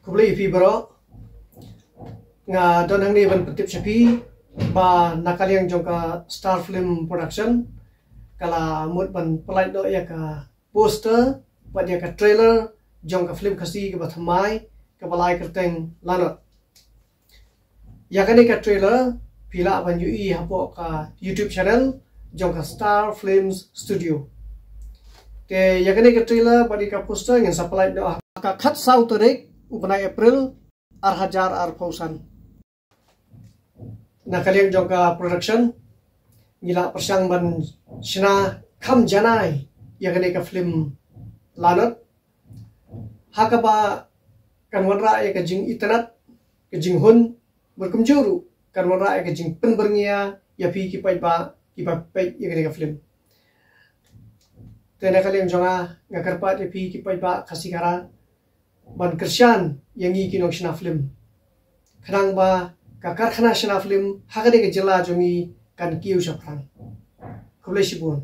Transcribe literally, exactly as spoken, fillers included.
Khublei ïa phi baroh. Nga don hangne ban pyntip sha phi ba na ka liang jong ka Star Film Production ka la mut ban pynlait noh ïa ka poster bad ïa ka trailer jong ka film Khasi kaba thymmai kaba la ai kyrteng Lanot. Ïa kane ka trailer phi lah ban ïohi hapoh ka YouTube channel jong ka Star Films Studio. Te ïa kane ka trailer bad ïa ka poster ngin sa pynlait noh ha ka khatsaw tarik u bnai April ar hajar arphew san. Na ka liang jong ka production ngi la pyrshang ban shna kham janai ïa kane ka film Lanot, ha kaba kan wanrah ïa ka jingitynnad, ka jinghun, bad kumjuh ruh kan wanrah ïa ka jingpynbyrngia ïa phi ki paidbah kiba peit ïa kane ka film. Te na ka liang jong nga, nga kyrpad ïa phi ki paidbah Khasi Khara ban kyrshan ïa ngi ki nongshna film, khnang ba ka karkhana shna film ha kane ka jylla jong ngi kan kiew shaphrang. Khublei shibun.